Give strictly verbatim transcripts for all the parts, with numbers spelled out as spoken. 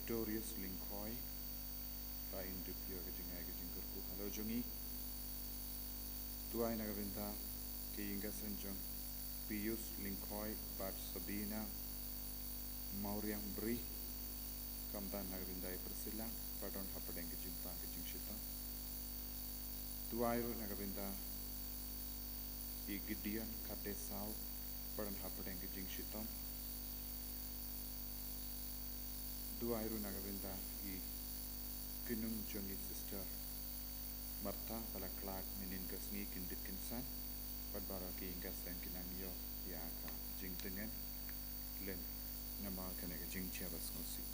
Victorious Lyngkhoi, ba in dup ïa ka jingai ka jingkyrkhu halor jong ngi. Duwai na ka bynta ki ïing ki sem jong Pius Lyngkhoi bad Sabina Mawriang Bri, khamtam na ka bynta i Priscilla, ba don hapdeng ka jingpang ka jingshitom. Duwai ruh na ka bynta i Gideon Khatdesaw, ba don hapdeng ka jingshitom. Duwai ruh na ka bynta i kynhun jong i Sister Martha, ba la khlad mynnin ka sngi kyndit kynsan, bad baroh ki ïing ki sem ki nang ïoh ïa ka jingtngen lem namar kane ka jingjia ba sngewsih.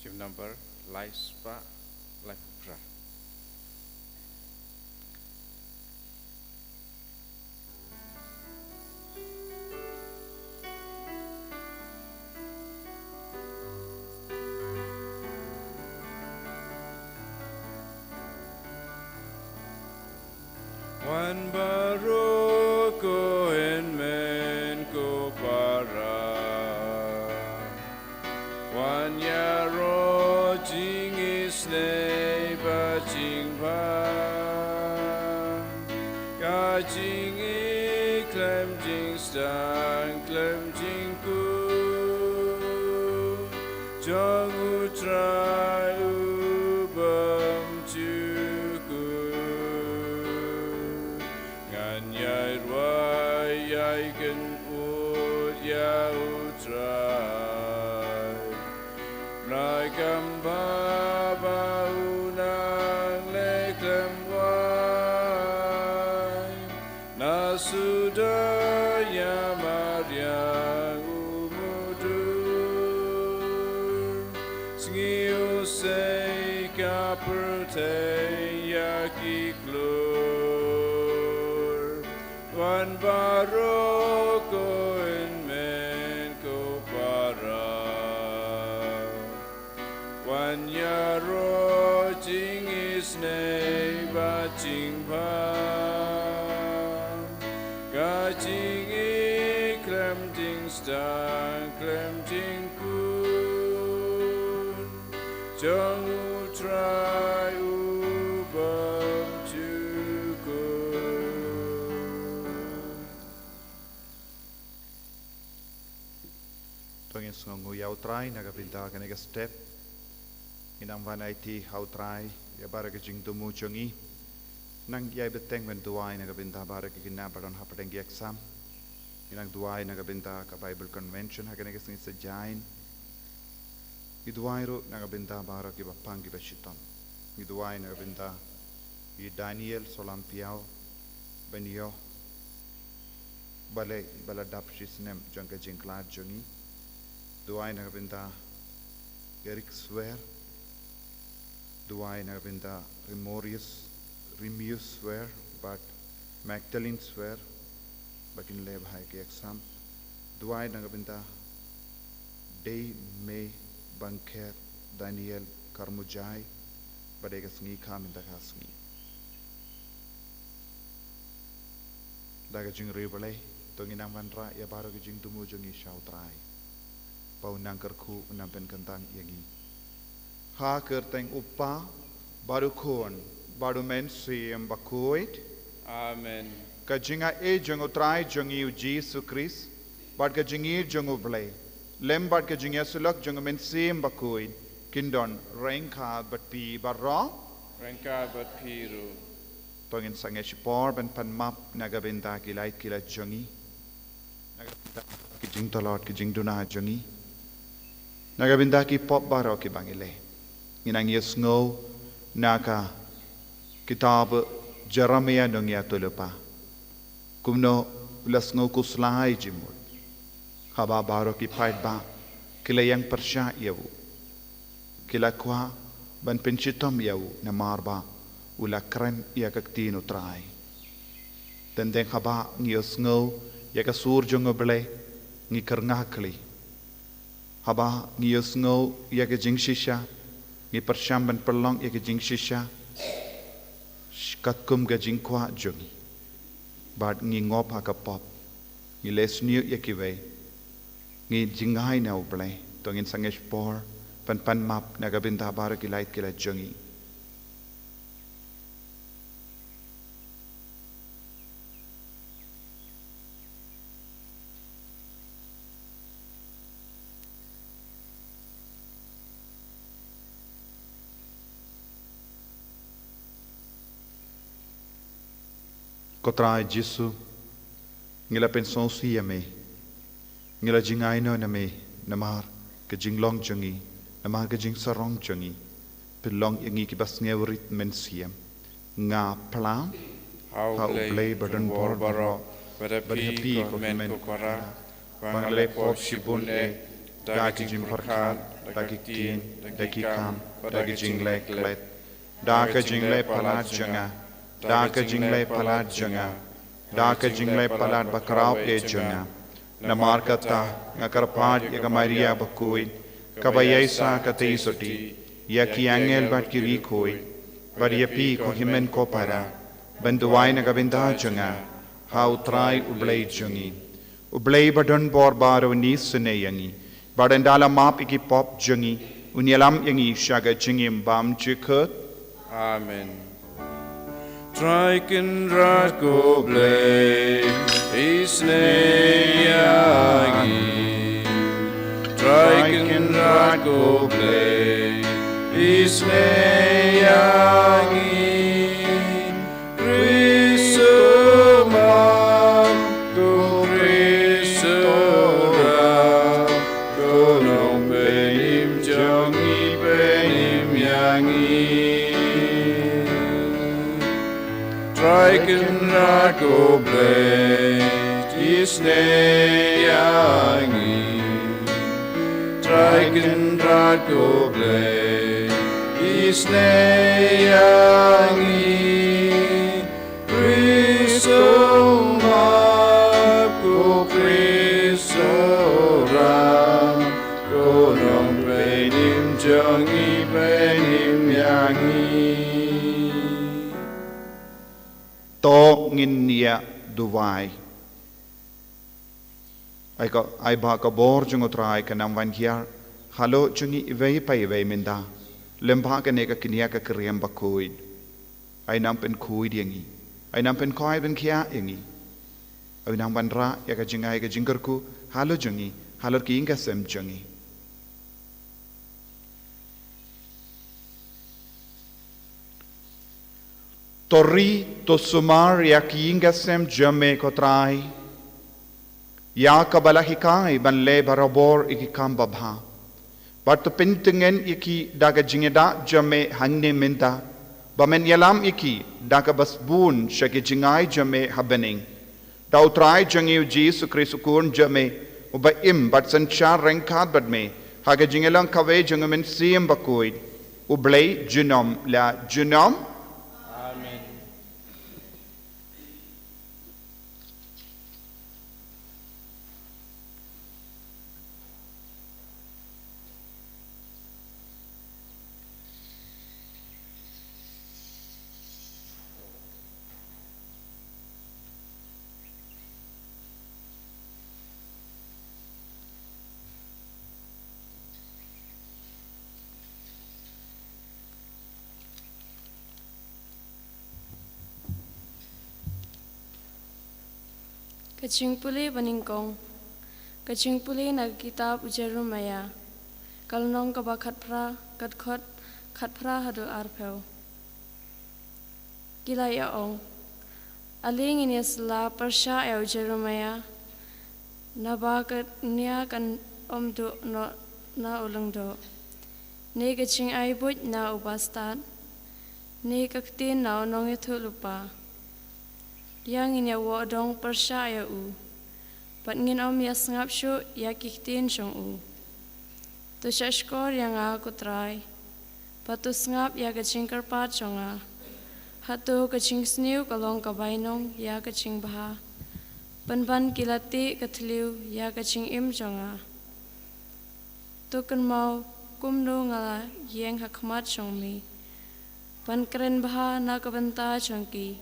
Hymn number lai spah laiphew phra. Wan baroh ko hynmen ko para, wan ïaroh jingisynei bad jingbha. Ka jingïeit khlem jingsdang khlem jingkut jong U Trai u bymjukut. Ngan ïai rwai ïai kynud ïa U Trai. Blei kam ba ba u nang leh khlem wai. Na suda ïa mariang u mudur. Sngi u sei ka pyrthei ïa ki klur. Wan baroh ko hynmen ko para. Wan ïaroh jingisynei bad jingbha. Ka jingïeit khlem jingsdang khlem jingkut jong U Trai u bymjukut. To ngin sngewnguh ïa U Trai na ka bynta kane ka step. Ngin nang wan aiti ha U Trai ïa baroh ki jingthmu jong ngi. Nang ïai bteng ban duwai na ka bynta baroh ki khynnah ba don hapdeng ki exam. Ngin nang duwai na ka bynta ka Bible Convention ha kane ka sngi Saitjaiñ. Ngi duwai ruh na ka bynta baroh kiba pang kiba shitom. Ngi duwai na ka bynta i Daniel Solampiaw, ban ïoh balei ba la dap shi snem jong ka jingkhlad jong ngi. Duwai na ka bynta Eric Swer. Duwai na ka bynta Remorius, Remius Swer bad Magdalene Swer, ba kin leh bha ïa ki exam. Duwai na ka bynta Dei Mei Bangkher Daniel Karmujai, ba dei ka sngi kha mynta ka sngi. Da ka jingriewblei to ngin nang wanrah ïa baroh ki jingthmu jong ngi sha U Trai, ba un nang kyrkhu, un nang pynkyntang ïa ngi. Ha ka kyrteng U Kpa bad U Khun bad U Mynsiem Bakhuid. Amen. Ka jingaiei jong U Trai jong ngi U Jisu Khrist bad ka jingïeit jong U Blei lem bad ka jingïasyllok jong U Mynsiem Bakhuid kin don ryngkat bad phi baroh. Ryngkat bad phi ruh. To ngin sangeh shipor ban pan map na ka bynta ki lait ki lait jong ngi, na ka bynta ki jingtlot ki jingduna jong ngi, na ka bynta ki pop baroh kiba ngi leh. Ngin nang ïasngew na ka kitab Jeremiah nongïathuhlypa, kumno u la sngewkhuslai jingmut haba baroh ki paidbah ki la ïeng pyrshah ïa u. Ki la kwah ban pynshitom ïa u namar ba u la kren ïa ka ktien U Trai. Teng teng haba ngi ïohsngew ïa ka sur jong U Blei, ngi kyrngah khlieh. Haba ngi ïohsngew ïa ka jingshisha, ngi pyrshang ban pynlong ïa ka jingshisha katkum ka jingkwah jong ngi, bad ngi ngop ha ka pop. Ngi leh sniew ïa kiwei. Ngi jngai na U Blei. To ngin sangeh por ban pan map na ka bynta baroh ki lait ki lait jong ngi. Ko Trai Jisu, ngi la pynsngewsih ïa me. Ngi la jngai noh na me, namar ka jinglong jong ngi, namar ka jingsarong jong ngi. Pynlong ïa ngi kiba sngewrit mynsiem. Nga phla ha U Blei ba don bor baroh, bad ha phi ko hynmen ko para, ba nga la leh pop shibun eh, da ki jingpyrkhat, da ki ktien, da ki kam, da ki jingleh klet. Da ka jingleh palat jong nga, da ka jingleh palat jong nga, da ka jingleh palat bakhraw eh jong nga. Namar kata nga kyrpad ïa ka Maria bakhuid, kaba ïaishah katei sotti, ïa ki angel bad ki riewkhuid, bad ïa phi ko hynmen ko para, ban duwai na ka bynta jong nga ha U Trai U Blei jong ngi. U Blei ba don bor baroh un isynei ïa ngi, bad un da la map ïa ki pop jong ngi, un ïalam ïa ngi sha ka jingim bymjukut. Amen. Trai Kynrad ko Blei, isynei ïa ngi. Trai Kynrad ko Blei, isynei ïa ngi. Khrist u map, ko Khrist u ram, ko Nongpynim jong ngi, pynim ïa ngi. Trai Kynrad ko Blei, isynei ïa ngi. Trai Kynrad ko Blei, isynei ïa ngi. Khrist u map, ko Khrist u ram, ko Nongpynim jong ngi, pynim ïa ngi. To ngin ïa duwai. Ai ka, ai ba ka bor jong U Trai kan nang wan hiar halor jong ngi iwei pa iwei mynta, lyngba kane ka kñia ka kriam bakhuid. Ai nang pynkhuid ïa ngi. Ai nang pynkhoi pynkhiah ïa ngi. Ai nang wanrah ïa ka jingai ka jingkyrkhu halor jong ngi, halor ki ïing ki sem jong ngi. To ri, to sumar ïa ki ïing ki sem jong me ko Trai, ïa kiba la hikai ban leh barabor ïa ki kam babha. Bad to pyntngen ïa ki da ka jingïada jong me hangne mynta, ba men ïalam ïa ki da kaba sbun sha ki jingai jong me ha bneng. Da U Trai jong ngi U Jisu Khrist U Khun jong me, uba im bad synshar ryngkat bad me ha ka jingïalong kawei jong U Mynsiem Bakhuid, U Blei junom la junom. Amen. Ka jingpule banyngkong. Ka jingpule na ka kitab u Jeremiah. Ka lynnong kaba khatphra, ka dkhot khatphra haduh arphew. Ki la ïa ong, ale ngin ïa sla pyrshah ïa u Jeremiah, naba ka nia kan ym duh noh na u lyngdoh, ne ka jingai buit na u bastad, ne ka ktien na u nongïathuhlypa. Ïa ngin ïa woh dong pyrshah ïa u, bad ngin ym ïa sngap shuh ïa ki ktien jong u. To shahshkor ïa nga ko Trai, bad to sngap ïa ka jingkyrpad jong nga. Hato ka jingsniew ka long ka bainong ïa ka jingbha, pynban ki la tih ka thliew ïa ka jingim jong nga. To kynmaw kumno nga la ïeng ha khmat jong me, ban kren bha na ka bynta jong ki,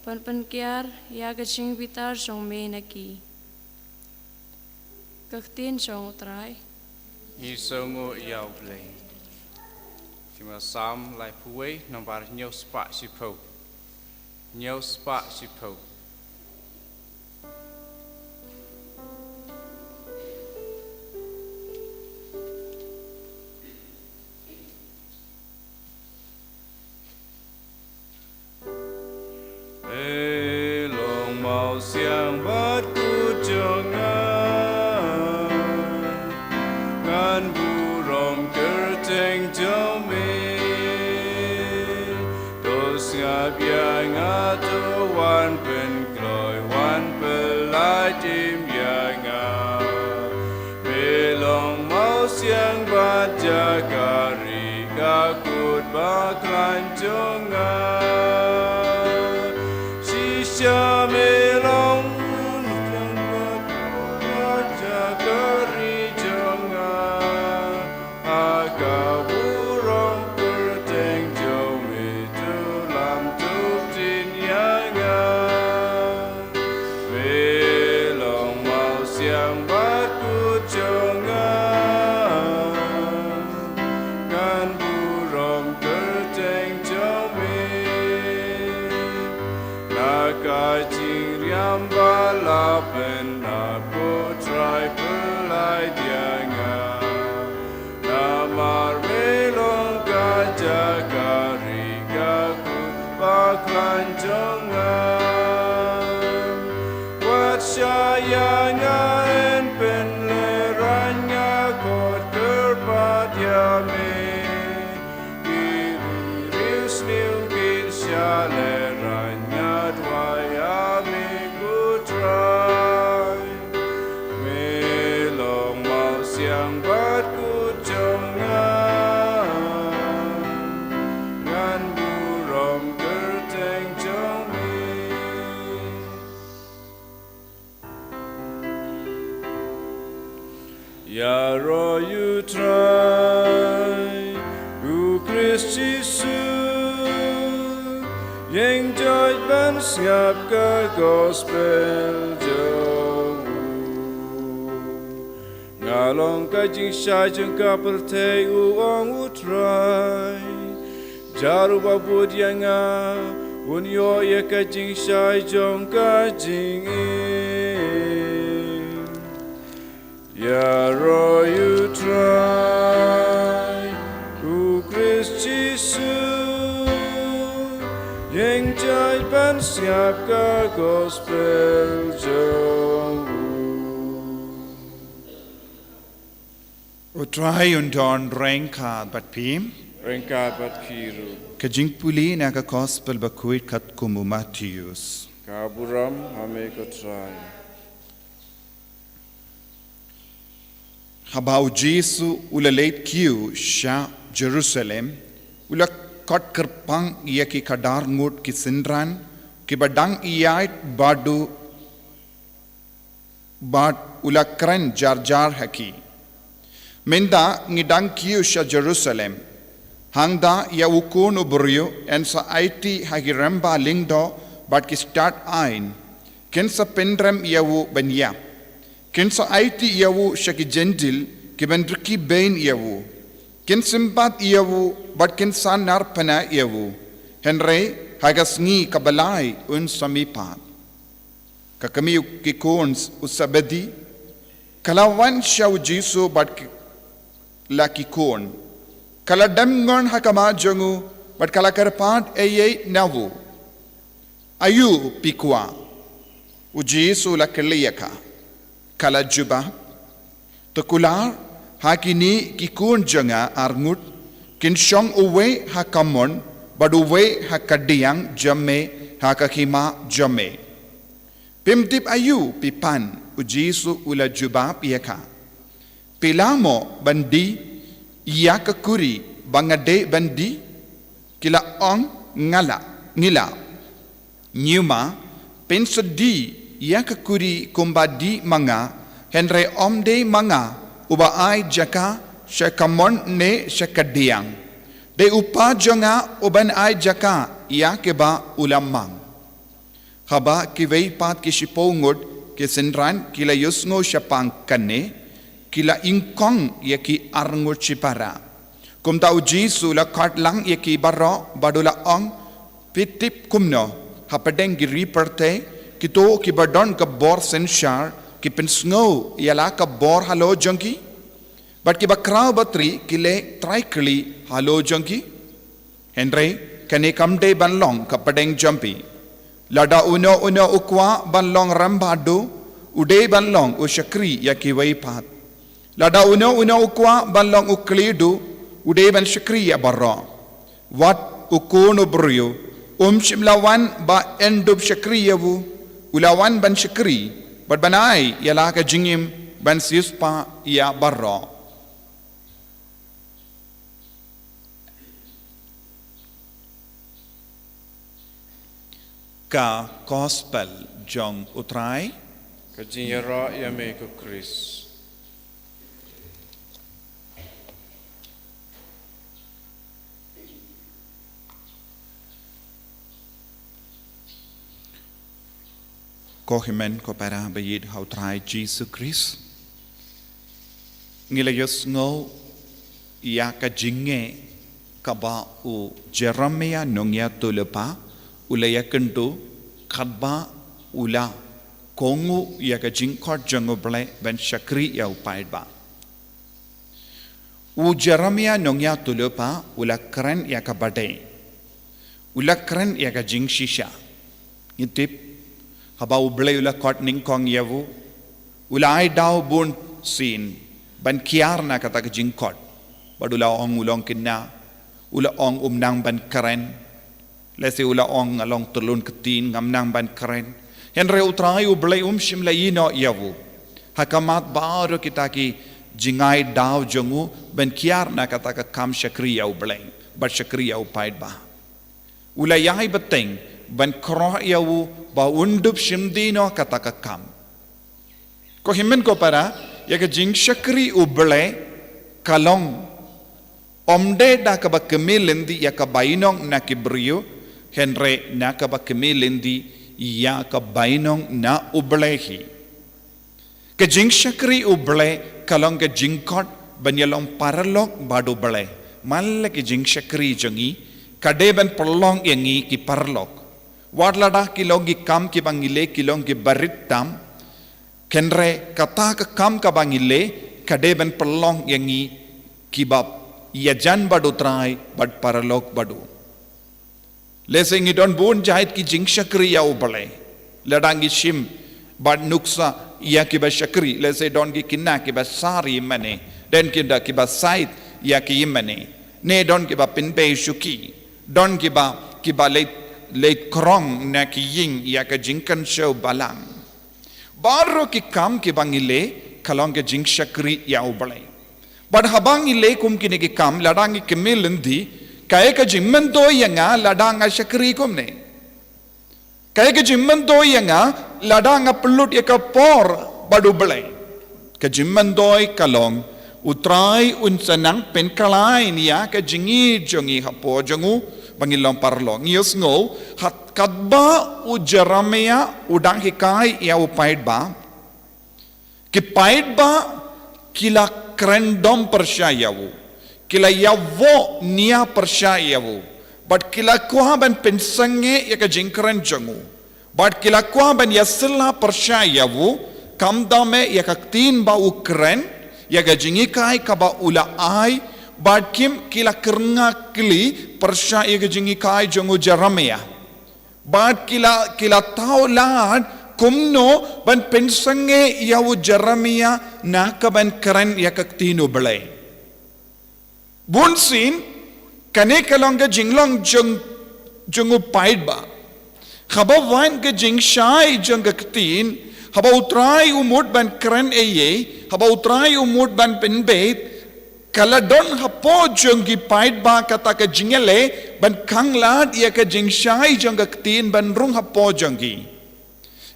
ban pynkiar ïa ka jingbitar jong me na ki. Ka ktien jong U Trai. Ngi sngewnguh ïa U Blei. Shi ma Salm laiphew wei, nambar hynñiew spah shiphew. Hynñiew spah shiphew. Phi long mawsiang bad kut jong nga, ngan burom kyrteng jong me. To sngap ïa nga, to wan pynkloi, wan pyllait im ïa nga. Phi long mawsiang bad jaka ri, ka kut bakhlaiñ jong nga. Shisha me long mawsiang bad kut jaka ri jong nga. Ha ka burom kyrteng jong me, to lam to ktien ïa nga. Phi long mawsiang bad kut jong nga, ngan burom kyrteng jong me. Na ka jingriam ba la pynap, ko Trai, pyllait ïa nga. Namar me long ka jaka ri, ka kut bakhlaiñ jong nga. Wat shah ïa nga, yn pynlehraiñ nga, khot kyrpad ïa me. Ki riewsniew kin shah lehraiñ, nga duwai ïa me, ko Trai. Me long mawsiang bad kut jong nga, ngan burom kyrteng jong me. Ïaroh ïa U Trai, U Khrist Jisu, ïeng jait ban sngap ka gospel jong u. Nga long ka jingshai jong ka pyrthei, u ong U Trai. Jar uba bud ïa nga, un ïoh ïa ka jingshai jong ka jingim. Ïaroh ïa U Trai, U Khrist Jisu, ïeng jait ban sngap ka gospel jong u. U Trai un don ryngkat bad phi. Ryngkat bad phi ruh. Ka jingpule na ka gospel bakhuid katkum u Mathaios. Ka burom ha me ko Trai. Haba U Jisu u la leit kiew sha Jerusalem, u la khot kyrpang ïa ki khadar ngut ki synran, kiba dang ïaid bad u, bad u la kren jar jar ha ki. Mynta ngi dang kiew sha Jerusalem. Hangta ïa u Khun u briew yn sa aiti ha ki rangbah lyngdoh bad ki stad aiñ. Kin sa pynrem ïa u ban ïap. Kin sa aiti ïa u sha ki Jentil kiban rkhie beiñ ïa u. Kin sympat ïa u bad kin sa narphna ïa u. Hynrei ha ka sngi kaba lai un sa mihpat. Ka kmie ki khun u Sebedi ka la wan sha U Jisu bad ki, la ki khun. Ka la dem ngon ha khmat jong u bad ka la kyrpad ei ei na u. Aïu phi kwah? U Jisu u la kylli ïa ka. Ka la jubab, to kular ha kine ki khun jong nga arngut, kin shong uwei ha kamon bad uwei ha kadiang jong me ha ka hima jong me. Phim tip aïu phi pan? U Jisu u la jubab ïa ka. Phi lah mo ban die ïa ka kurim ba nga dei ban die? Ki la ong, nga lah, ngi lah. Ñiuma, phin sa die ïa ka kurim kumba die ma nga, hynrei ym dei ma nga uba ai jaka sha kamon ne sha kadiang. Dei u Kpa jong nga uban ai jaka ïa kiba u la mang. Haba kiwei pat ki shiphew ngut Ki synran ki la ïohsngew shaphang kane, ki la ïngkong ïa ki arngut shipara. Kumta u Jisu u la khot lang ïa ki baroh bad u la ong, phi tip kumno, hapdeng ki ri pyrthei, kito kiba don ka bor synshar ki pynsngew ïa la ka bor halor jong ki, bad kiba khraw batri ki leh trai kli halor jong ki. Hynrei kane kam dei ban long ka pdeng jong phi. Lada uno uno u kwah ban long rangbah duh, u dei ban long u shakri ïa kiwei pat. Lada uno uno u kwah ban long u khlieh duh, u dei ban shakri ïa baroh. Wat u Khun u briew um shym la wan ba yn dup shakri ïa u, u la wan ban shakri bad ban ai ïa la ka jingim ban siewspah ïa baroh. Ka Gospel jong u Trai. Ka jingïaroh ïa me ko Khrist. Ko hynmen ko para ba ïeit ha u Trai Jisu Khrist. Ngi la ïohsngew ïa ka jingeh kaba u Jeremiah nongïathuhlypa u la ïakynduh katba u la kohnguh ïa ka jingkhot jong u Blei ban shakri ïa u paidbah. U Jeremiah nongïathuhlypa u la kren ïa kaba dei. U la kren ïa ka jingshisha. Ngi tip, haba u Blei u la khot nyngkong ïa u, u la ai daw bunsien ban kiar na kata ka jingkhot. Bad u la ong u long kynnoh, u la ong um nang ban kren. Lehse u la ong nga long tylluid ktien, ngam nang ban kren. Hynrei u Trai u Blei um shym la ïehnoh ïa u ha khmat baroh kita ki jingai daw jong u ban kiar na kata ka kam shakri ïa u Blei bad shakri ïa u paidbah. U la ïai bteng ban khroh ïa u ba un dup shim dih noh kata ka kam. Ko hynmen ko para, ïa ka jingshakri u Blei ka long ym dei da kaba kmie lynti ïa ka bainong na ki briew, hynrei na kaba kmie lynti ïa ka bainong na u Blei hi. Ka jingshakri u Blei ka long ka jingkhot ban ïalong paralok bad u Blei. Man la ka jingshakri jong ngi ka dei ban pynlong ïa ngi ki paralok. Wat lada ki long ki kam kiba ngi leh ki long kiba rit tam, hynrei kata ka kam kaba ngi leh ka dei ban pynlong ïa ngi kiba ïajan bad u Trai bad paralok bad u. Lehse ngi don bun jait ki jingshakri ïa u Blei. Lada ngi shim bad nuksa ïa kiba shakri, lehse don ki kynnoh kiba sar ïa mane, don ki da kiba sait ïa ki ïa mane, ne don kiba pynbeit shuki, don kiba, kiba leit, leit krong na ki ïing ïa ka jingkynshew balang. Baroh ki kam kiba ngi leh ka long ka jingshakri ïa u Blei. Bad haba ngi leh kum kine ki kam lada ngi kmie lynti, kaei ka jingmyntoi ïa nga lada nga shakri kumne? Kaei ka jingmyntoi ïa nga lada nga pynlut ïa ka por bad u Blei? Ka jingmyntoi ka long u Trai un sa nang pynkylla ïa ka jingïeit jong ngi hapoh jong u ba ngin long paralok. Ngi ïohsngew ha katba u Jeremiah u dang hikai ïa u paidbah. Ki paidbah ki la kren dom pyrshah ïa u. Ki la ïa wad nia pyrshah ïa u. Bad ki la kwah ban pynsangeh ïa ka jingkren jong u. Bad ki la kwah ban ïa syllah pyrshah ïa u, khamtam eh ïa ka ktien ba u kren, ïa ka jinghikai kaba u la ai, bad kim ki la kyrngah kli pyrshah ïa ka jinghikai jong u Jeremiah. Bad ki la, ki la thaw lad kumno ban pynsangeh ïa u Jeremiah na ka ban kren ïa ka ktien u Blei. Bunsien, kane ka long ka jinglong jong, jong u paidbah. Haba wan ka jingshai jong ka ktien, haba u Trai u mut ban kren ei ei, haba u Trai u mut ban pynbeit, ka la don hapoh jong ki paidbah kata ka jingïaleh ban khanglad ïa ka jingshai jong ka ktien ban rung hapoh jong ki.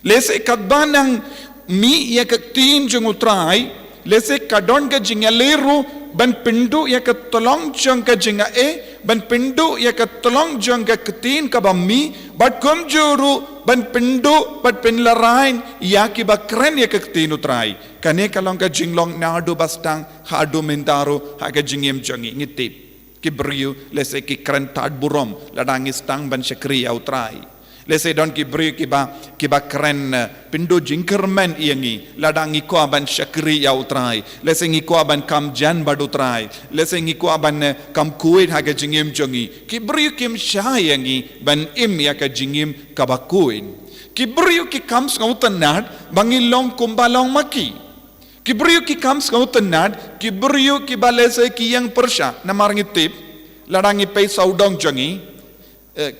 Lehse katba nang mih ïa ka ktien jong u Trai, lehse ka don ka jingïaleh ruh ban pynduh ïa ka tyllong jong ka jingaiei, ban pynduh ïa ka tlong jong ka ktien kaba mih, bad kumjuh ruh ban pynduh bad pynlehrain ïa kiba kren ïa ka ktien U Trai. Kane ka long ka jinglong naduh ba sdang haduh mynta ruh ha ka jingim jong ngi. Ngi tip, ki briew lehse ki kren tad burom lada ngi sdang ban shakri ïa U Trai. Lehse don ki briew kiba, kiba kren, eh, pynduh jingkyrmen ïa ngi lada ngi kwah ban shakri ïa U Trai. Lehse ngi kwah ban kam jan bad U Trai. Lehse ngi kwah ban, eh, kam khuid ha ka jingim jong ngi. Ki briew kim shah ïa ngi ban im ïa ka jingim kaba khuid. Ki briew ki kam sngewtynnad ba ngi long kumba long ma ki. Ki briew ki kam sngewtynnad, ki briew kiba lehse ki ïeng pyrshah, namar ngi tip, lada ngi peit sawdong jong ngi, eh,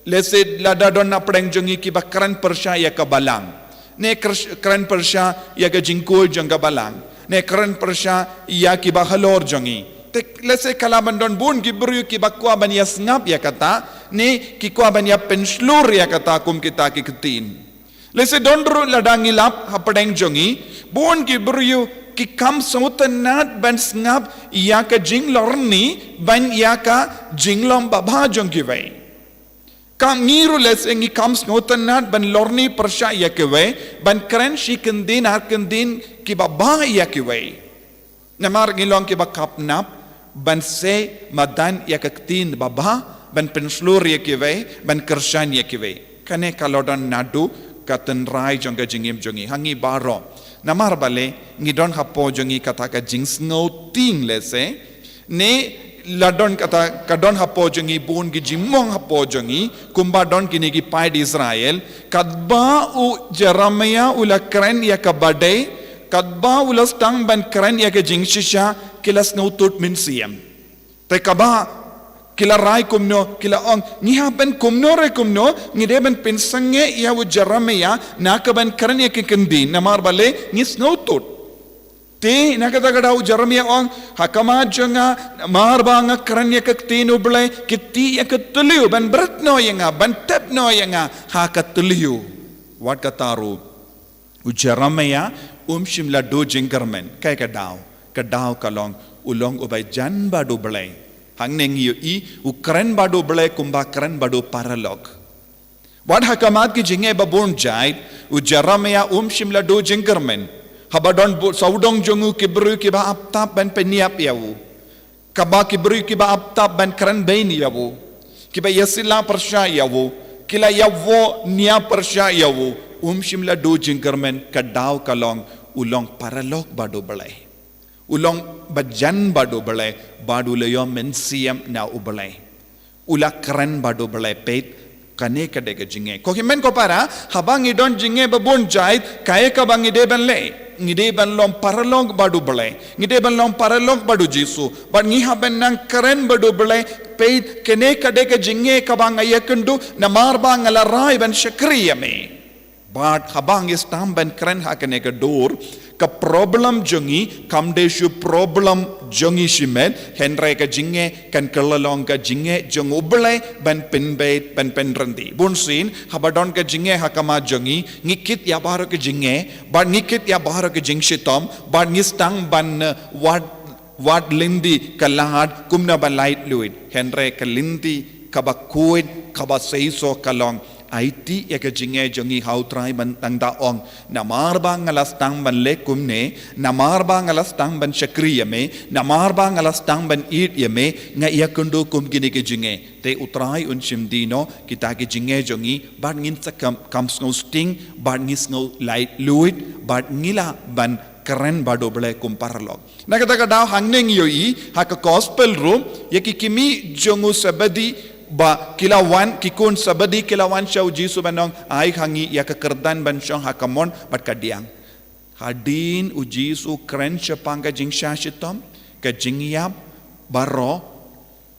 lehse lada don na pdeng jong ngi kiba kren pyrshah ïa ka balang, ne kyrsh-, kren pyrshah ïa ka jingkhuid jong ka balang, ne kren pyrshah ïa kiba halor jong ngi. Te lehse ka lah ban don bun ki briew kiba kwah ban ïa sngap ïa kata, ne ki kwah ban ïa pynshlur ïa kata kum kita ki ktien. Lehse don ruh lada ngi lap hapdeng jong ngi, bun ki briew ki kam sngewtynnad ban sngap ïa ka jinglorni, ban ïa ka jinglong babha jong kiwei. Ka ngi ruh lehse ngi kam sngewtynnad ban lorni pyrshah ïa kiwei, ban kren shi kyndin ar kyndin kiba bha ïa kiwei. Namar ngi long kiba kap nap ban sei madan ïa ka ktien babha, ban pynshlur ïa kiwei, ban kyrshan ïa kiwei. Kane ka la don naduh ka tynrai jong ka jingim jong ngi ha ngi baroh. Namar balei ngi don hapoh jong ngi kata ka jingsngewtieng lehse, ne la don kata ka don hapoh jong ngi bun ki jingmong hapoh jong ngi, kumba don kine ki paid Israel, katba u Jeremiah u la kren ïa kaba dei, katba u la sdang ban kren ïa ka jingshisha, ki la sngewthuh mynsiem. Te kaba ki la rai kumno, ki la ong, ngi hap ban kumno re kumno, ngi dei ban pynsangeh ïa u Jeremiah na ka ban kren ïa ki kyndin, namar balei ngi sngewthuh. Te na kata ka daw u Jeremiah ong, ha khmat jong nga, namar ba nga kren ïa ka ktien U Blei, ki tih ïa ka tliw ban bret noh ïa nga, ban tep noh ïa nga ha ka tliw. Wat kata ruh u Jeremiah um shym la duh jingkyrmen. Kaei ka daw? Ka daw ka long u long uba jan bad U Blei. Hangne ngi ïohi u kren bad U Blei kumba kren bad u paralok. Wat ha khmat ki jingeh ba bun jait, u Jeremiah um shym la duh jingkyrmen. Haba don bun sawdong jong u ki briew kiba ap tap ban pynïap ïa u, kaba ki briew kiba ap tap ban kren bein ïa u, kiba ïa sila pyrshah ïa u, ki la ïa vo nia pyrshah ïa u, um shym la duh jingkyrmen. Ka daw ka long u long paralok bad U Blei. U long ba jan bad U Blei, bad u la ïoh mynsiem na U Blei. U la kren bad U Blei. Peit, kane ka dei ka jingeh. Ko hynmen ko para, haba ngi don jingeh ba bun jait, kaei kaba ngi dei ban leh? Ngi dei ban long paralok bad U Blei. Ngi dei ban long paralok bad U Jisu. Bad ngi hap ban nang kren bad U Blei. Peit, kane ka dei ka jingeh kaba nga ïakynduh, namar ba nga la rai ban shakri ïa me. Bad haba ngi sdang ban kren ha kane ka dur, ka problem jong ngi kam dei shuh problem jong ngi shimet, hynrei ka jingeh kan kylla long ka jingeh jong U Blei ban pynbeit, ban pynryntih. Bunsien haba don ka jingeh ha khmat jong ngi, ngi kit ïa baroh ka jingeh, bad ngi kit ïa baroh ka jingshitom, bad ngi sdang ban, eh, wad wad lynti ka lad kumno ban laitluid. Hynrei ka lynti kaba khuid, kaba seisoh ka long, aiti ïa ka jingeh jong ngi ha U Trai ban tang da ong, namar ba nga la sdang ban leh kumne, namar ba nga la sdang ban shakri ïa me, namar ba nga la sdang ban ïeit ïa me, nga ïakynduh kum kine ki jingeh. Te U Trai un shim dih noh kita ki jingeh jong ngi, bad ngin sa kam, kam sngew sting, bad ngi sngew laitluid, bad ngi lah ban kren bad U Blei kum paralok. Na kata ka daw hangne ngi ïohi ha ka gospel ruh, ïa ki kmie jong u Sebedi ba ki la wan, ki khun Sebedi ki la wan sha u Jisu ban ong, ai ha ngi ïa ka kyrdan ban shong ha ka mon bad ka diang. Hadien u Jisu kren shaphang ka jingshah shitom, ka jingïap baroh,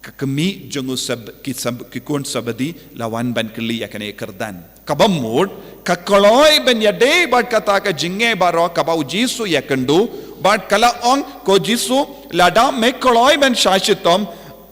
ka kmie jong u Seb-, ki Seb-, ki khun Sebedi la wan ban kylli ïa kane ka kyrdan. Kaba mut, ka kloi ban ïadei bad kata ka jingeh baroh kaba u Jisu ïakynduh, bad ka la ong, ko Jisu, lada me kloi ban shah shitom,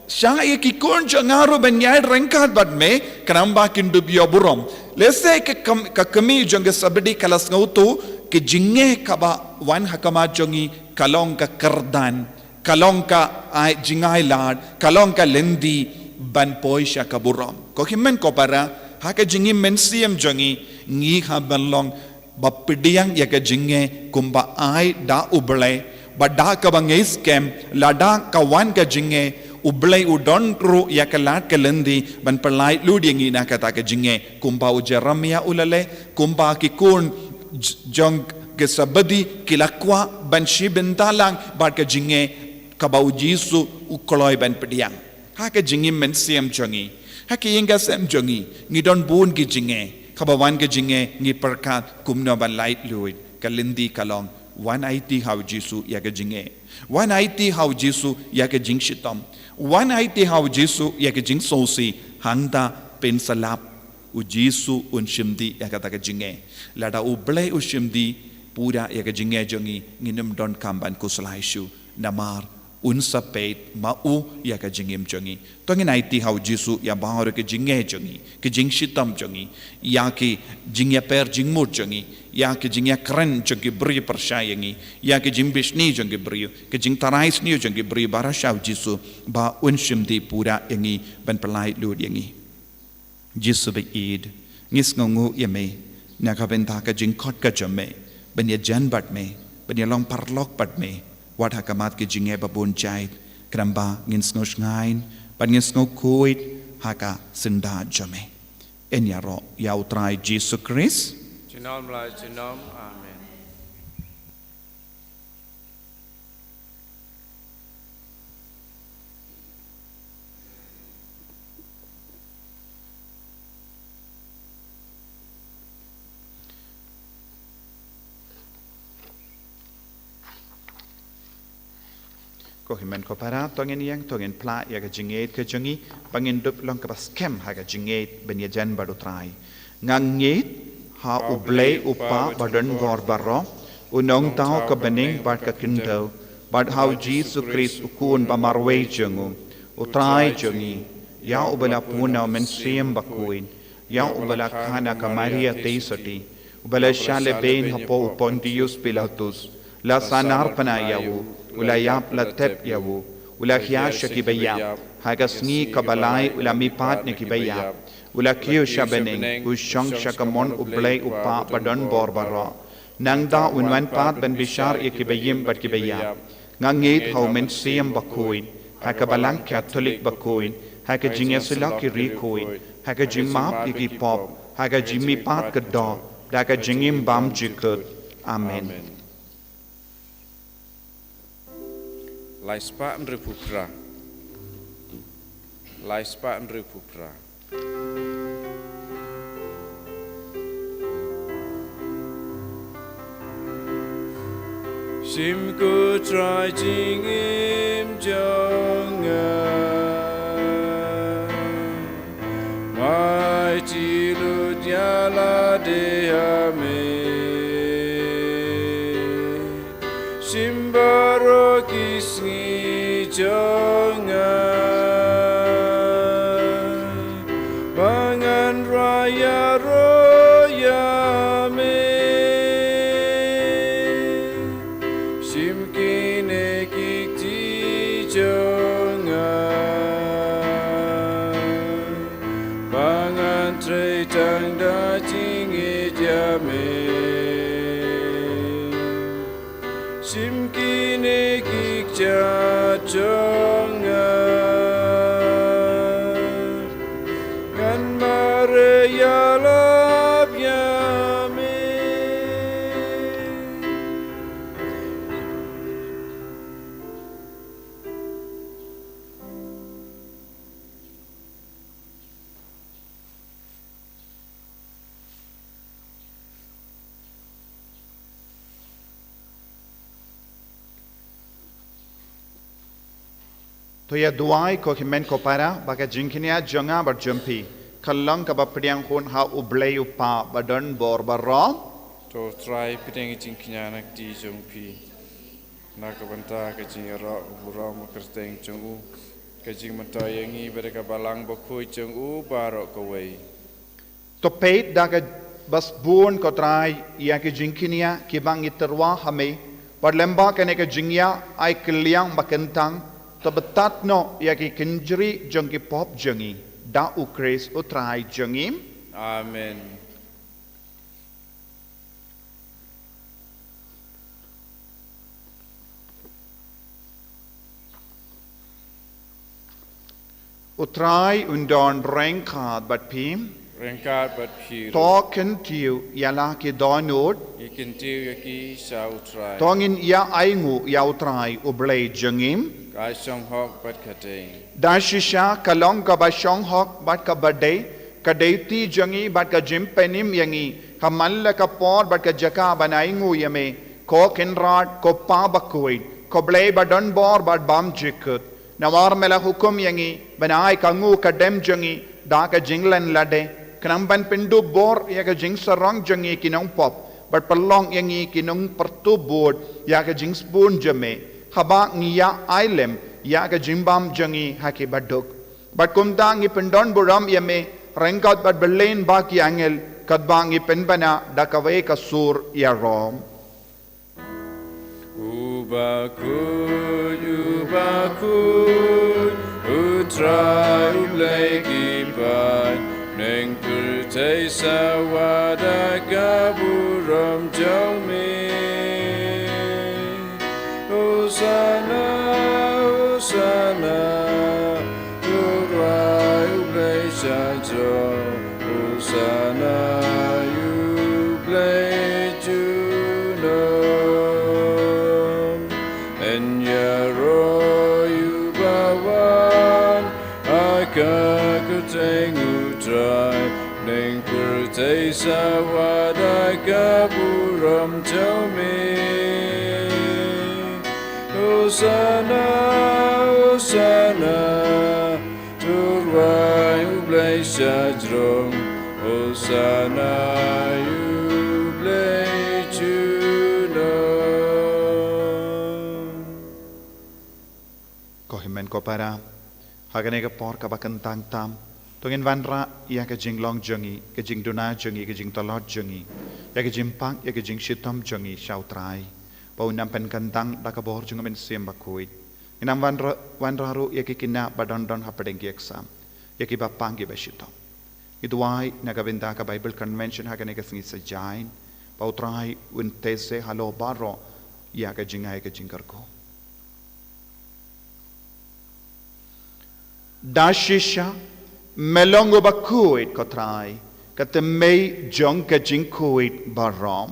shah ïa ki khun jong nga ruh ban ïaid ryngkat bad me, khnang ba kin dup ïoh burom. Lehse ka kam-, ka kmie jong ka Sebedi ka la sngewthuh, ka jingeh kaba wan ha khmat jong ngi ka long ka kyrdan. Ka long ka ai jingai lad, ka long ka lynti ban poi sha ka burom. Ko hynmen ko para, ha ka jingim mynsiem jong ngi, ngi hap ban long ba pdiang ïa ka jingeh kumba ai da U Blei, ba da kaba ngi skhem, lada ka wan ka jingeh, U Blei u don ruh ïa ka lad ka lynti ban pynlait lut ïa ngi na kata ka jingeh, kumba u Jeremiah u la leh, kumba ki khun j-, jong ki Sebedi ki la kwah ban shim bynta lang bad ka jingeh kaba u Jisu u kloi ban pdiang. Ha ka jingim mynsiem jong ngi, ha ka ïing ka sem jong ngi, ngi don bun ki jingeh. Kaba wan ka jingeh ngi pyrkhat kumno ban lait lut. Ka lynti ka long, wan aiti ha u Jisu ïa ka jingeh. Wan aiti ha u Jisu ïa ka jingshitom. Wan aiti ha u Jisu ïa ka jingsngewsih, hangta pynslap u Jisu un shim dih ïa kata ka jingeh. Lada U Blei u shim dih pura ïa ka jingeh jong ngi, ngin ym donkam ban khuslai shuh. Namar un sa peit ma u ïa ka jingim jong ngi. To ngin aiti ha u Jisu ïa baroh ka jingeh jong ngi, ka jingshitom jong ngi, ïa ka jingïapher jingmut jong ngi, ïa ka jingïakren jong ki briew pyrshah ïa ngi, ïa ka jingbishni jong ki briew, ka jingtharai sniew jong ki briew, baroh sha u Jisu ba un shim dih pura ïa ngi ban pynlait lut ïa ngi. Jisu ba ïeit, ngi sngewnguh ïa me na ka bynta ka jingkhot ka jong me ban ïajan bad me, ban ïalong paralok bad me, wat ha khmat ki jingeh ba bun jait, khnang ba ngin sngew shngaiñ bad ngin sngew khuid ha ka syndah jong me. Yn ïaroh ïa U Trai Jisu Khrist. Junom la junom. Amen. Ko hynmen ko para, to ngin ïeng, to ngin phla ïa ka jingngeit ka jong ngi, ba ngin dup long kaba skhem ha ka jingngeit ban ïajan bad U Trai. Nga ngeit ha U Blei U Kpa badonbor baroh, U Nongthaw ka bneng bad ka khyndew, bad ha U Jisu Khrist U Khun ba marwei jong u, U Trai jong ngi, ïa uba la pun na U Mynsiem Bakhuid, ïa uba la khana ka Maria Theisotti, uba la shah lehbeiñ hapoh u Pontius Pilatus, la sahnarphna ïa u, u la ïap la tep ïa u, u la hiar sha kiba ïap, ha ka sngi kaba lai u la mihpat na kiba ïap, u la kiew sha bneng, u shong sha kamon U Blei U Kpa badonbor baroh. Nangta un wan pat ban bishar ïa kiba im bad kiba ïap. Nga ngeit ha U Mynsiem Bakhuid, ha ka Balang Katholik bakhuid, ha ka jingïasyllok ki riewkhuid, ha ka jingmap ïa ki pop, ha ka jingmihpat ka doh, da ka jingim bymjukut. Amen. Lai spah hynriewphew phra. Lai spah hynriewphew phra. Shim ko Trai jingim jong nga, mai ti lut ïa lade ha me. Shim baroh ki sngi jong nga, ba ngan rai ïaroh ïa me. Shim kine ki kti jong nga, ba ngan trei tang da jingïeit ïa me. Shim kine ki kjat jong nga, ngan mareh ïalap ïa me. To ïa duwai ko hynmen ko para, ba ka jingkñia jong nga bad jong phi kan long kaba pdiang hun ha U Blei U Kpa badonbor baroh. To Trai, pdiang ka jingkñia na ka kti jong phi, na ka bynta ka jingïaroh burom kyrteng jong u, ka jingmyntoi ïa ngi bad ka Balang Bakhuid jong u baroh kawei. To peit da kaba sbun ko Trai ïa ki jingkñia kiba ngi tyrwa ha me, Bad lyngba kane ka jingïa ai kylliang ba kyntang, to btad noh ïa ki kynjri jong ki pop jong ngi da U Khrist U Trai jong ngi. Amen. U Trai un don ryngkat bad phi. Ryngkat bad phi ruh. To kyntiew ïa la ki dohnud. Ngi kyntiew ïa ki sha U Trai. To ngin ïa ainguh ïa U Trai U Blei jong ngi. Ka shong hok bad ka dei. Da shisha ka long kaba shong hok bad kaba dei, ka dei ti jong ngi bad ka jingpynim ïa ngi, ha man la ka por bad ka jaka ban ainguh ïa me, ko Kynrad, ko Pa bakhuid, ko Blei ba don bor bad bymjukut. Namar me la hukum ïa ngi ban ai ka nguh ka dem jong ngi da ka jinglen lade, khnang ban pyndup bor ïa ka jingsarong jong ngi ki nongpop, bad pynlong ïa ngi ki nongpyrtup bud ïa ka jingsbun jong me, haba ngi ïa ai lem ïa ka jingbam jong ngi ha ki baduk. Bad kumta ngi pyndonburom ïa me ryngkat bad bylliñ ba ki angel, katba ngi pynbna da kawei ka sur ïaroh. U bakhuid, u bakhuid, U Trai U Blei ki paid, bneng pyrthei sa wad da ka burom jong me. Hosana, Hosana, to rwai U Blei sha jrong. Hosana ïa U Blei junom. Yn ïaroh ïa uba wan ha ka kyrteng U Trai, bneng pyrthei sa wad da ka burom jong me. Hosana, Hosana, to rwai U Blei sha jrong. Hosana ïa U Blei junom. Ko hynmen ko para, ha kane ka por kaba kyntang tam, to ngin wanrah ïa ka jinglong jong ngi, ka jingduna jong ngi, ka jingtlot jong ngi, ïa ka jingpang, ïa ka jingshitom jong ngi sha U Trai, ba un nang pynkyntang da ka bor jong U Mynsiem Bakhuid. Ngin nang wanrah, wanrah ruh ïa ki khynnah ba don don hapdeng ki exam, ïa kiba pang kiba shitom. Ngi duwai na ka bynta ka Bible Convention ha kane ka sngi Saitjaiñ, ba U Trai un teh se halor baroh ïa ka jingai ka jingkyrkhu. Da shisha me long uba khuid, ko Trai, ka thymmei jong ka jingkhuid baroh.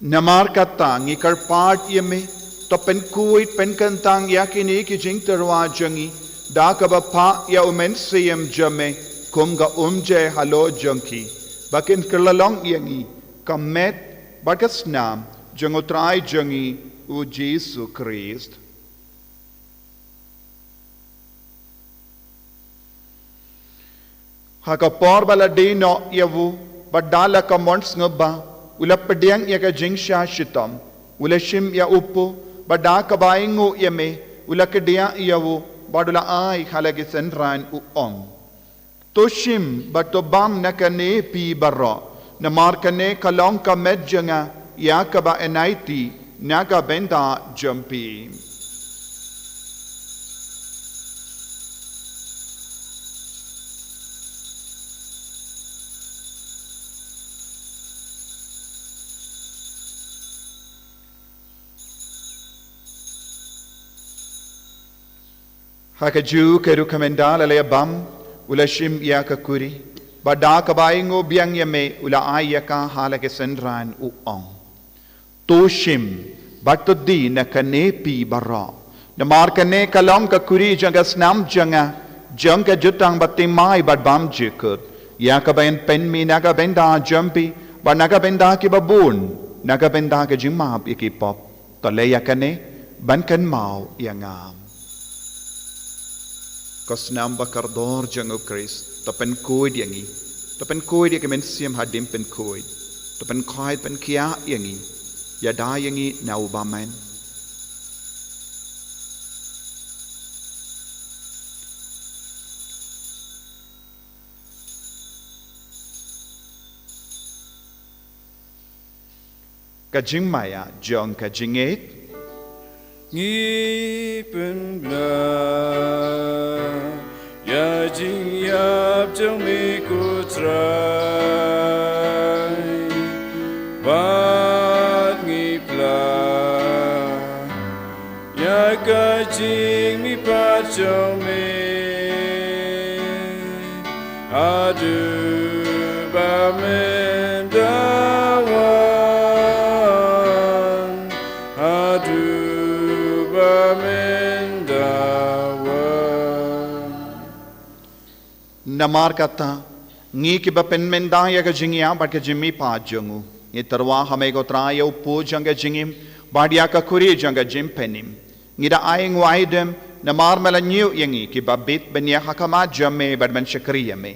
Namar kata ngi kyrpad ïa me, to pynkhuid pynkyntang ïa kine ki jingtyrwa jong ngi da kaba phah ïa U Mynsiem jong me kum ka umjai halor jong ki, ba kin kylla long ïa ngi ka met bad ka snam jong U Trai jong ngi U Jisu Khrist. Ha ka por ba la die noh ïa u, bad da la ka mon sngewbha, u la pdiang ïa ka jingshah shitom, u la shim ïa u pud, bad da kaba ainguh ïa me, u la kdiah ïa u, bad u la ai ha la ki synran, u ong: To shim bad to bam na kane phi baroh, namar kane ka long ka met jong nga, ïa kaba yn aiti na ka bynta jong phi. Ha kajuh ka rukom ynda la leit bam, u la shim ïa ka kuri, bad da kaba ainguh biang ïa me, u la ai ïa ka ha la ki synran, u ong: To shim bad to die na kane phi baroh, namar kane ka long ka kuri jong ka snam jong nga, jong ka jutang bathymmai bad bymjukut, ïa kaba yn pynmih na ka bynta jong phi bad na ka bynta kiba bun, na ka bynta ka jingmap ïa ki pop. To leh ïa kane ban kynmaw ïa nga. Ko snam ba kordor jong U Khrist, to pynkhuid ïa ngi, to pynkhuid ïa ki mynsiem hadien pynkhuid, to pynkhuid pynkhiah ïa ngi, ïada ïa ngi na u bymman. Ka jingmaïa jong ka jingngeit. Ngi pynbna ïa jingïap jong me ko Trai, bad ngi pla ïa ka jingmihpat jong me. Haduh ba men da wan, haduh ba men da wan. Namar kata, ngi kiba pynmynda ïa ka jingïap bad ka jingmihpat jong u, ngi tyrwa ha me ko Trai ïa u pud jong ka jingim bad ïa ka khuri jong ka jingpynim. Ngi da ai nguai dem, namar me la ñiew ïa ngi kiba bit ban ïa ha khmat jong me bad ban shakri ïa me.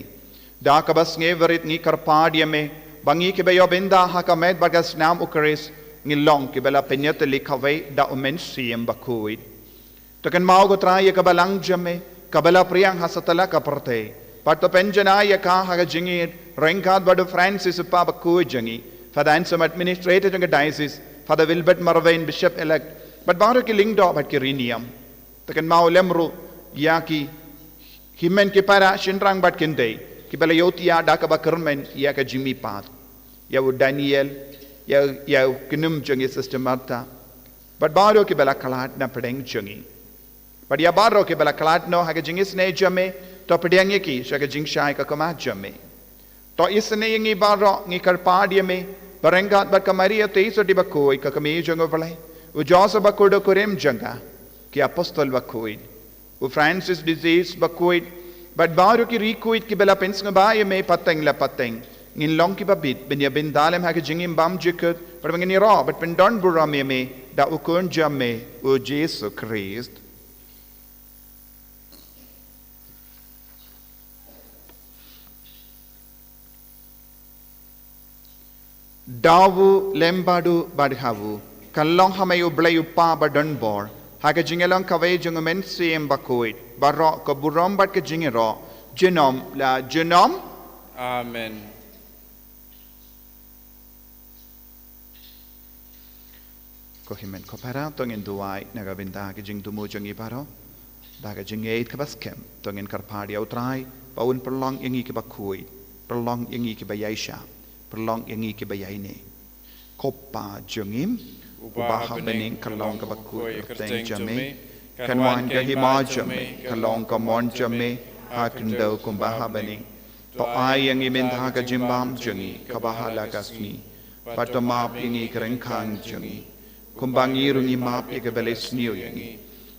Da kaba sngewrit ngi kyrpad ïa me, ba ngi kiba ïoh bynda ha ka met bad ka snam u Khrist, ngi long kiba la pynïatylli kawei da u Mynsiem Bakhuid. To kynmaw ko Trai ïa ka balang jong me, kaba la pdiang ha satlak ka pyrthei. Bad to pynjanai ïa ka ha ka jingïeit, ryngkat bad u Francis u Pap bakhuid jong ngi, Father Anselm administrator jong ka diocese, Father Wilbert Marwein bishop elect, bad baroh ki lyngdoh bad ki riewniam. To kynmaw lem ruh ïa ki hynmen ki para shynrang bad kynthei, kiba la ïohthiah da kaba kyrmen ïa ka jingmihpat. Ïa u Daniel, ïa, ïa u khynnum jong ngi Sister Martha. Bad baroh kiba la khlad na pdeng jong ngi. Bad ïa baroh kiba la khlad noh ha ka jingisynei jong me, to pdiang ïa ki sha ka jingshai ka khmat jong me. To isynei ïa ngi baroh, ngi kyrpad ïa me, ba ryngkat bad ka Maria Theisotti bakhuid ka kmie jong u Blei, u Joseph bakordor kurim jong ka, ki apostol bakhuid, u Francis de Assisi bakhuid, bad baroh ki riewkhuid kiba la pynsngewbha ïa me pateng la pateng, ngin long kiba bit ban ïa bynta lem ha ka jingim bymjukut, bad ba ngin ïaroh bad pyndonburom ïa me da u Khun jong me, u Jisu Khrist. Da u lem bad u bad ha u, ka long ha me u Blei u Kpa badonbor, ha ka jingïalong kawei jong u Mynsiem Bakhuid, baroh ka burom bad ka jingïaroh, junom la junom. Amen. Ko hynmen ko para, to ngin duwai na ka bynta ka jingthmu jong ngi baroh. Da ka jingngeit kaba skhem, to ngin kyrpad ïa u Trai, ba un pynlong ïa ngi kiba khuid, pynlong ïa ngi kiba ïaishah, pynlong ïa ngi kiba ïaineh. Ko Pa jong ngi, uba ha bneng, ka long kaba khuid ka kyrteng jong me, kan wan ka hima jong me, kan long ka mon jong me, ha khyndew kumba ha bneng. To ai ïa ngi mynta ka jingbam jong ngi kaba ha la ka sngi. Bad to map ïa ngi ki ryngkang jong ngi, kumba ngi ruh ngi map ïa kiba leh sniew ïa ngi.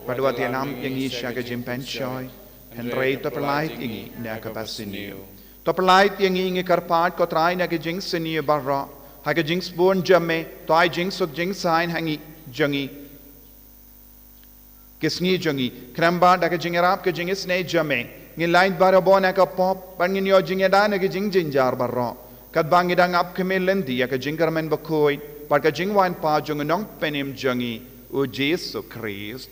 Bad wat ïalam ïa ngi sha ka jingpynshoi, hynrei to pyllait ïa ngi na kaba sniew. To pyllait ïa ngi, ngi kyrpad ko Trai, na ka jingsniew baroh, ha ka jingsbun jong me, to ai jingsuk jingsaiñ ha ngi jong ngi. Ki sngi jong ngi, khnang ba da ka jingïarap ka jingisynei jong me, ngin lait barabor na ka pop, bad ngin ïoh jingïada na ki jingjynjar baroh. Katba ngi dang ap khmih lynti ïa ka jingkyrmen bakhuid, bad ka jingwan pa jong u Nongpynim jong ngi, u Jisu Khrist.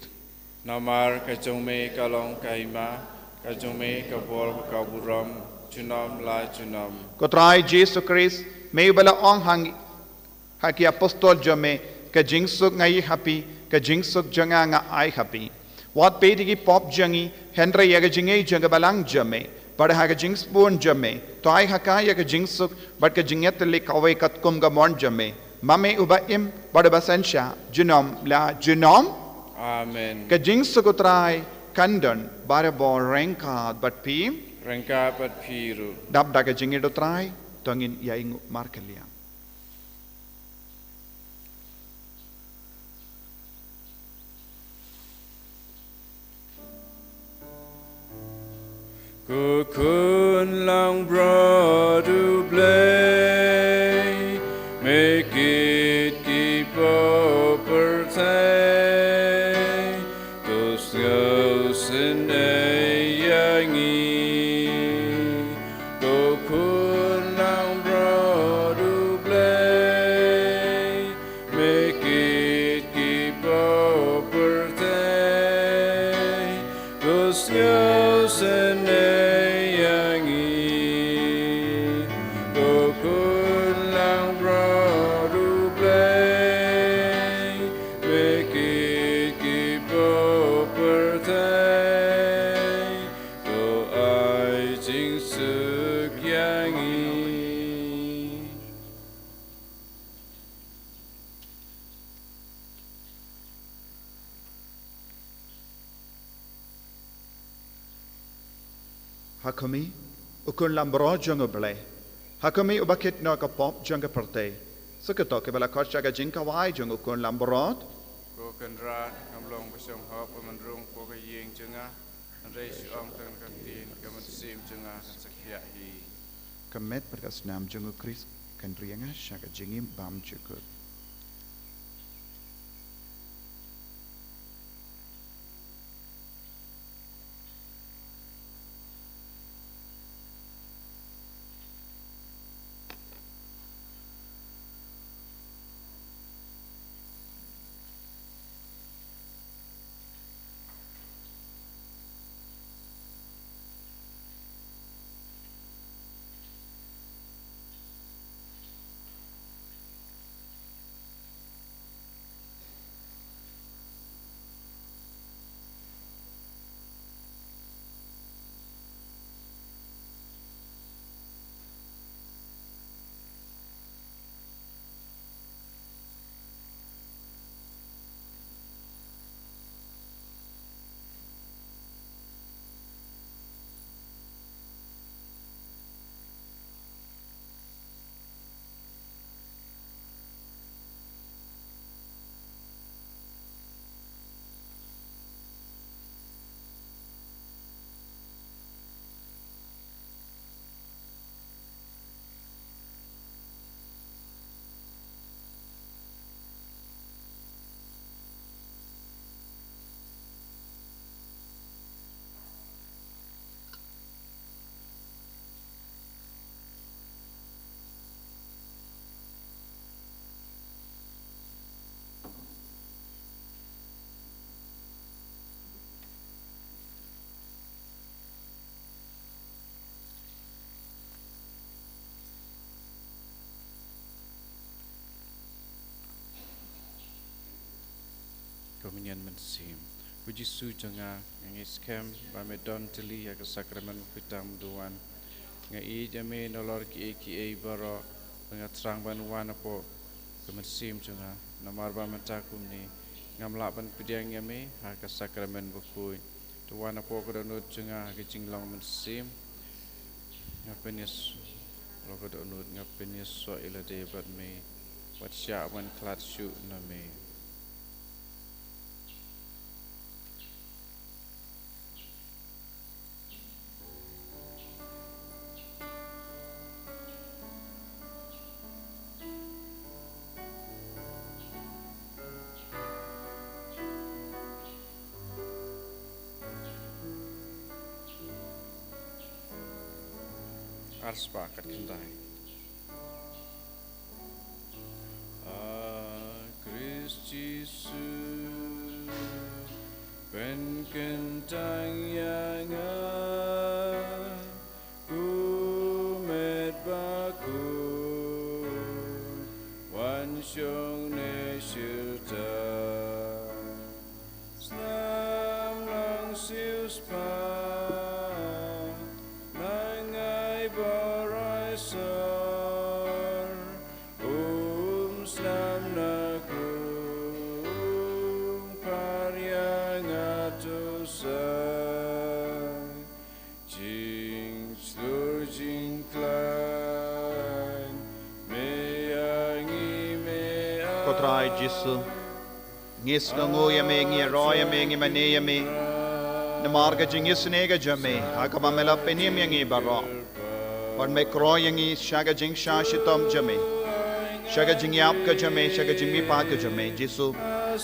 Namar ka jong me ka long ka hima, ka jong me ka bor bad ka burom, junom la junom. Ko Trai Jisu Khrist, me uba la ong ha ngi, ha ki apostol jong me, ka jingsuk nga ïoh ha phi, ka jingsuk jong nga nga ai ha phi. Wat peit ïa ki pop jong ngi, hynrei ïa ka jingngeit jong ka balang jong me, bad ha ka jingsbun jong me, to ai ha ka ïa ka jingsuk, bad ka jingïatylli kawei katkum ka mon jong me. Ma me uba im, bad uba synshar, junom la junom. Amen. Ka jingsuk u Trai kan don barabor ryngkat bad phi. Ryngkat bad phi ruh. Dap da ka jingngeit u Trai, to ngin ïa ïnguh markylliang. Ko khun langbrot U Blei, me kit ki pop pyrthei, to sngewsynei ïa ngi. Ko khun langbrot U Blei, me kit ki pop pyrthei, to sngewsynei ïa ngi. Ko khun langbrot U Blei, Ha khmih, u khun lambrot jong U Blei. Ha khmih uba kit noh ka pop jong ka pyrthei. Sa kito kiba la khot sha ka jingkawei jong u khun lambrot. Ko Kynrad, ngam long ba shong hok ba men rung hapoh ka ïing jong nga, hynrei shu ong tang ka ktien, ka mynsiem jong nga kan sa khiah hi. Ka met bad ka snam jong U Khrist kan ri ïa nga sha ka jingim bymjukut. Kommunion mynsiem. Ko Jisu jong nga, nga ngeit skhem ba me don tylli ha ka sakramen ba phi tang ban wan. Nga ïeit ïa me nalor kiei kiei baroh, bad nga thrang ban wan hapoh ka mynsiem jong nga. Namar ba mynta kumne ngam lah ban pdiang ïa me ha ka sakramen bakhuid. To wan hapoh ka dohnud jong nga ha ka jinglong mynsiem. Nga pynïasoh, halor ka dohnud nga pynïasoh ïa lade bad me, bad shah ban khlad shuh na me. Arspah khatkhyndai. A Khrist Jisu, pynkyntang ïa nga, ko met bakhuid, wan shong ne shirta. Snam long siewspah na nga i baroh i sor, um snam na kung par ïa nga to sa. Jingshlur jingkhlaiñ me ïa ngi, me ïa. Ko Trai Jisu, ngi sngewnguh ïa me, ngi ïaroh ïa me, ngi mane ïa me namar ka jingisynei ka jong me, ha kaba me la pynim ïa ngi baroh. Bad me khroh ïa ngi sha ka jingshah shitom jong me, sha ka jingïap ka jong me, sha ka jingmihpat ka jong me. Jisu,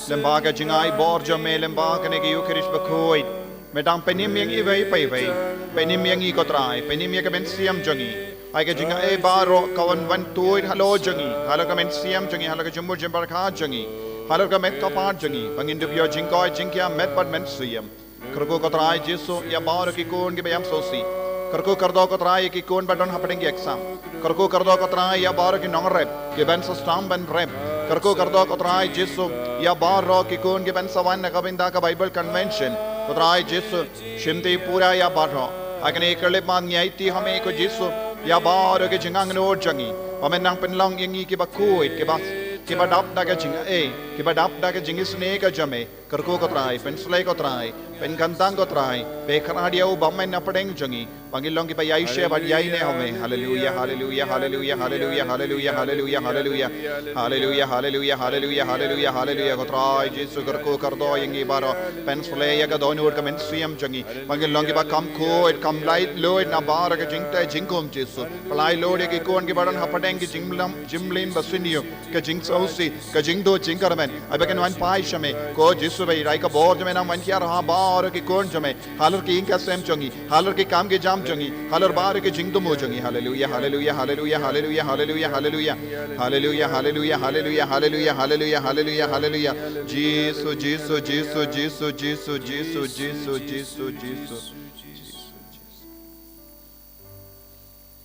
lyngba ka jingai bor jong me, lyngba kane ka Eukharist bakhuid, me dang pynim ïa ngi iwei pa iwei. Pynim ïa ngi ko Trai, pynim ïa ka mynsiem jong ngi. Ai ka jingai baroh ka wan wan tuid halor jong ngi, halor ka mynsiem jong ngi, halor ka jingmut jingpyrkhat jong ngi, halor ka met ka phad jong ngi, ba ngin dup ïoh jingkoit jingkhiah met bad mynsiem. Kyrkhu ko Trai Jisu ïa baroh ki khun kiba ïam sngewsih. Kyrkhu kyrdoh ko Trai ïa ki khun ba don hapdeng ki exam. Kyrkhu kyrdoh ko Trai ïa baroh ki nongrep kiban sa sdang ban rep. Kyrkhu kyrdoh ko Trai Jisu ïa baroh ki khun kiban sa wan na ka bynta ka Bible Convention. Ko Trai Jisu, shim ti pura ïa baroh. Ha kane ka khyllipmat ngi aiti ha me ko Jisu ïa baroh ki jingangnud jong ngi, ba men nang pynlong ïa ngi kiba khuid, kiba, kiba dap da ka jingai, kiba dap da ka jingisynei ka jong me. Kyrkhu ko Trai, pynshlei ko Trai, pynkyntang ko Trai, pyrkhat ïa u bymman na pdeng jong ngi, ba ngin long kiba ïaishah bad ïaineh ha me. Haleluya, haleluya, haleluya, haleluya, haleluya, haleluya, haleluya. Haleluya, haleluya, haleluya, haleluya, haleluya. Ko Trai Jisu, kyrkhu kyrdoh ïa ngi baroh, pynshlei ïa ka dohnud ka mynsiem jong ngi, ba ngin long kiba kham khuid, kham laitluid na baroh ka jingteh jingkhum Jisu. Pynlait lut ïa ki khun kiba don hapdeng ki jingmlien, jingmlien basniew, ka jingsngewsih, ka jingduh jingkyrmen, ai ba kin wan phai sha me, ko Jisu ba ïa ka bor jong me nang wan hiar ha baroh ki khun jong me, halor ki ïing ki sem jong ngi, halor ki kam ki jam jong ngi, halor baroh ki jingthmu jong ngi. Haleluya, haleluya, haleluya, haleluya, haleluya, haleluya. Haleluya, haleluya, haleluya, haleluya, haleluya, haleluya, haleluya. Jisu, Jisu, Jisu, Jisu.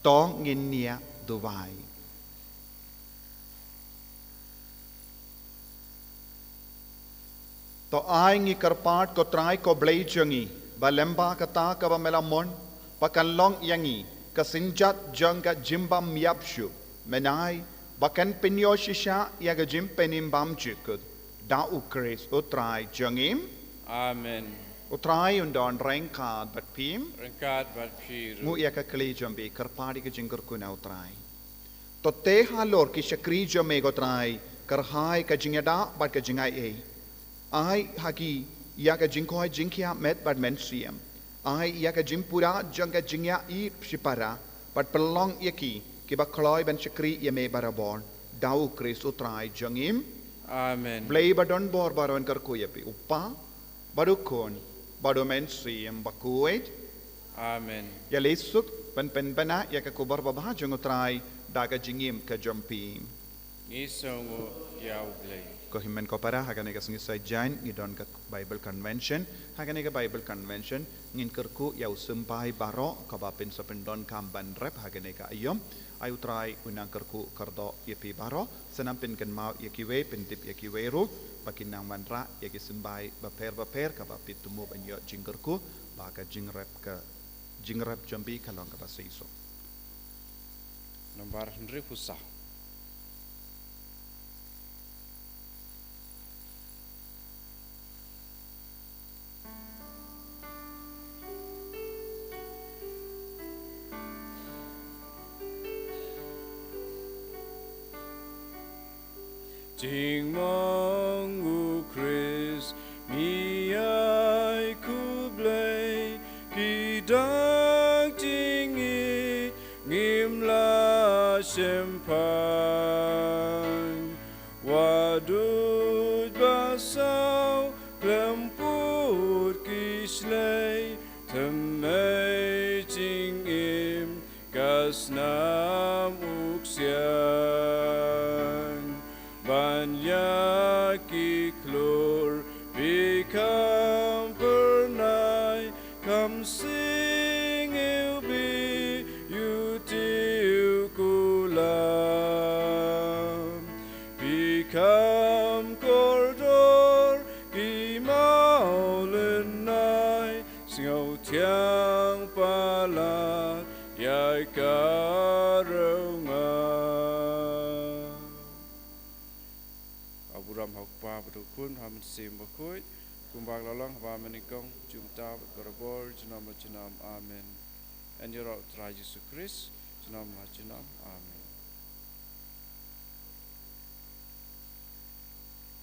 To ngin ïa duwai. To ai ngi kyrpad ko Trai ko Blei jong ngi, ba lyngba kata kaba me la mon, ba kan long ïa ngi ka synjat jong ka jingbym ïap shuh. Mynai ba kan pynïoh shisha ïa ka jingpynim bymjukut, da U Khrist U Trai jong ngi. Amen. U Trai un don ryngkat bad phi. Ryngkat bad phi ruh. Nguh ïa ka kli jong phi, kyrpad ïa ka jingkyrkhu na U Trai. To teh halor ki shakri jong me ko Trai, kyrhai ka jingïada bad ka jingaiei. Ai ha ki ïa ka jingkhoi jingkhiah met bad mynsiem. Ai ïa ka jingpura jong ka jingïaid shipara, bad pynlong ïa ki kiba kloi ban shakri ïa me barabor, da U Khrist U Trai jong ngi. Amen. Blei ba don bor baroh un kyrkhu ïa phi, U Kpa, bad U Khun, bad U Mynsiem Bakhuid. Amen. Ïa leit suk ban pynbna ïa ka khubor babha jong U Trai da ka jingim ka jong phi. Ngi sngewnguh ïa U Blei. Ko hynmen ko para, ha kane ka sngi Saitjaiñ ngi don ka Bible Convention. Ha kane ka Bible Convention ngin kyrkhu ïa u symbai baroh kiba pynsa pyndonkam ban rep ha kane ka aïom. Ai U Trai un nang kyrkhu kyrdoh ïa phi baroh. Sa nang pynkynmaw ïa kiwei, pyntip ïa kiwei ruh ba kin nang wanrah ïa ki symbai bapher bapher kiba phi thmu ban ïoh jingkyrkhu, ba ka jingrep, ka jingrep jong phi ka long kaba seisoh. Nombar hynriewphew saw. Jingmong U Khrist, ngi ai khublei, ki dak jingïeit ngim lah shemphang. Wat duh ba saw khlem put ki shlei, thymmei jingim ka snam u ksiang. Ban ïa ki khlur phi kham phyrnai, kham sing ïa u bih ïa u tiew kulam. Phi kham kordor ki mawlynnai, sngewthiang palat ïa ka rnga. Ka burom ha U Kpa bad U Khun bad U Mynsiem Bakhuid, kumba ka la long ha ba mynnyngkong, kumta bad barabor, junom la junom. Amen. Yn ïaroh U Trai Jisu Khrist, junom la junom. Amen.